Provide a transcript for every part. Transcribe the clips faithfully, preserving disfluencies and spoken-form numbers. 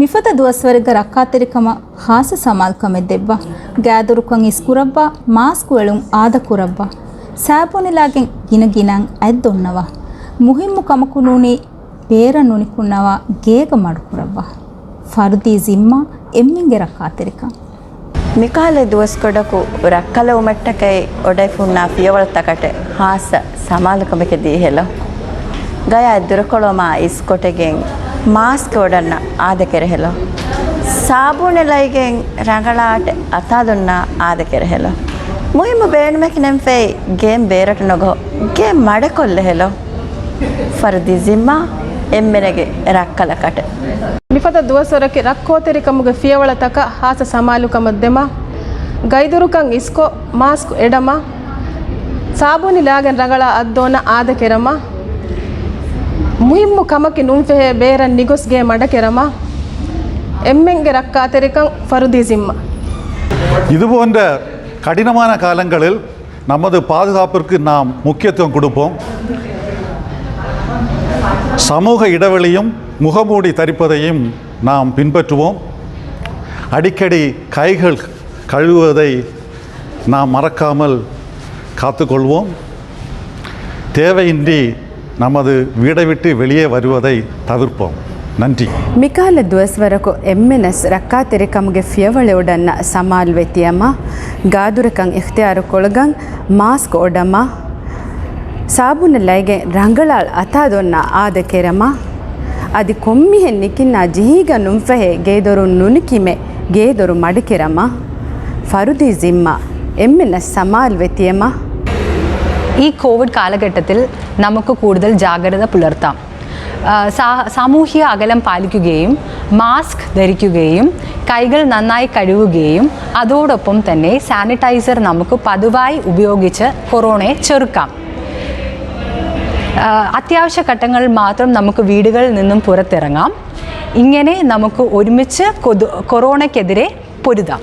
މިފަދަ ދުވަސްވަރެއްގަ ރައްކާތެރިކަމަށް ޚާއްޞަ ސަމާލުކަމެއް ދެއްވާ. ގާތްދޮރުކަން އިސްކުރައްވާ، މާސްކު އެޅުން އާދަކުރައްވާ. ސާބޫނިލާގެން ގިނަ ގިނައިން އަތްދޮންނަވާ. މުހިއްމު ކަމަކު ނޫނީ ބޭރަށް ނުނިކުންނަވާ، ގޭގަ މަޑުކުރައްވާ. ފަރުދީ ޒިންމާ އެންމެންގެ ރައްކާތެރިކަން. މިކަހަލަ ދުވަސްކޮޑަކު ރައްކަލަވުމަށްޓަކައި އޮޑައިފުންނާ ފިޔަވަޅުތަކަށެ ޚާއްޞަ ސަމާލުކަމެކެއް ދީހެލޯ. ގަޔާ ދުރުކޮޅުވަމާ އިސްކޮޓެގެން މާސްކް އޮޑަންނަ އާދަކެރެހެލޯ. ސާބޫނެލައިގެން ރަނގަޅާ އަތާ ދޮންނަ އާދަކެރެހެލޯ. މުހިއްމު ބޭނުމަކި ނެންފެއި ގޭން ބޭރަށް ނުގޮ ގޭ މަޑަކޮށްލެހެލޯ. ފަރުދީ ޒިންމާ އެންމެނެގެ ރައްކަލަކަށެ. މިފަދަ ދުވަސްވަރަކީ ރައްކޯތެރިކަމުގެ ފިޔަވަޅަތަކަށް ޚާއްޞަ ސަމާލުކަމަށް ދެމާ، ގައިދުރުކަން އިސްކޮށް، މާސްކު އެޑަމާ، ސާބޫނި ލާގެން ރަނގަޅާ އަތްދޯނަ އާދަކެރަމާ، މުހިއްމު ކަމަކި ނުންފެހޭ ބޭރަށް ނިގޮސް ގޭ މަޑަކެރަމާ، އެންމެންގެ ރައްކާތެރިކަން ފަރުދީ ޒިންމާ. இது போன்ற கடினமான காலங்களில் நமது பாதுகாப்பிற்கு நாம் முக்கியத்துவம் கொடுப்போம். சமூக இடைவெளியும் முகமூடி தரிப்பதையும் நாம் பின்பற்றுவோம். அடிக்கடி கைகள் கழுவுவதை நாம் மறக்காமல் காத்துக்கொள்வோம். தேவையின்றி நமது வீடை விட்டு வெளியே வருவதை தவிர்ப்போம். நன்றி. މިކަހަލަ ދުވަސްވަރަކު އެންމެނަސް ރައްކާތެރިކަމުގެ ފިޔަވަޅެއް އޮޑަންނަ ސަމާލުވެ ތިޔަމާ، ގާދުރަކަށް އިޚްތިޔާރުކޮޅުގަން މާސްކް އޮޑަމާ، ސާބޫނު ލައިގެން ރަނގަޅާ އަތާ ދޮންނާ އާދަ ކެރަމާ، އަދި ކޮންމިހެން ނިކިންނާ ޖެހީގަ ނުންފަހޭ ގޭދޮރުން ނުނިކިމޭ ގޭދޮރު މަޑުކެރަމާ، ފަރުދީ ޒިންމާ އެންމެނަސް ސަމާލުވެ ތިޔަމާ. ഈ കോവിഡ് കാലഘട്ടത്തിൽ നമുക്ക് കൂടുതൽ ജാഗ്രത പുലർത്താം. ആ, സാ-, സാമൂഹിക അകലം പാലിക്കുകയും മാസ്ക് ധരിക്കുകയും കൈകൾ നന്നായി കഴുകുകയും അതോടൊപ്പം തന്നെ സാനിറ്റൈസർ നമുക്ക് പതിവായി ഉപയോഗിച്ച് കൊറോണയെ ചെറുക്കാം. ആ, അത്യാവശ്യ ഘട്ടങ്ങളിൽ മാത്രം നമുക്ക് വീടുകളിൽ നിന്നും പുറത്തിറങ്ങാം. ഇങ്ങനെ നമുക്ക് ഒരുമിച്ച് കൊതു-, കൊറോണയ്‌ക്കെതിരെ ޕޮރިދާ.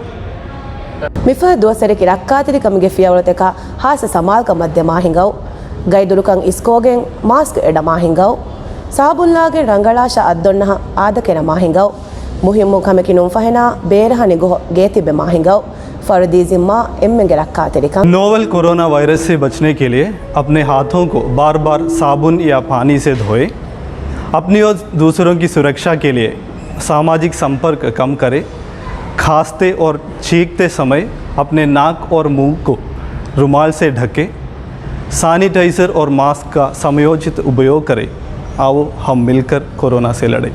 މިފަހަރު ދުވަސްވަރަކީ ރައްކާތެރިކަމުގެ ފިޔަވަޅުތަކަށް ހާއްސަ ސަމާލުކަމަށް ދެމާ ހިނގައު. ގައިދުރުކަން އިސްކޮށްގެން މާސްކް އެޑަމާ ހިނގައު. ސާބުންލާގެން ރަނގަޅާށާ އަތްދޮންނަހަ އާދަކެރަމާ ހިނގައު. މުހިއްމު ކަމެކި ނުންފަހެނާ ބޭރަހަ ނިގޮހޮ ގޭ ތިބެމާ ހިނގައު. ފަރުދީ ޒިންމާ އެންމެންގެ ރައްކާތެރިކަން. नोवेल कोरोना वायरस से बचने के लिए अपने हाथों को बार बार साबुन या पानी से धोएं। अपनी और दूसरों की सुरक्षा के लिए सामाजिक संपर्क कम करें। खांसते और छींकते समय अपने नाक और मुंह को रुमाल से ढकें। सैनिटाइजर और मास्क का समयोचित उपयोग करें। आओ, हम मिलकर कोरोना से लड़ें।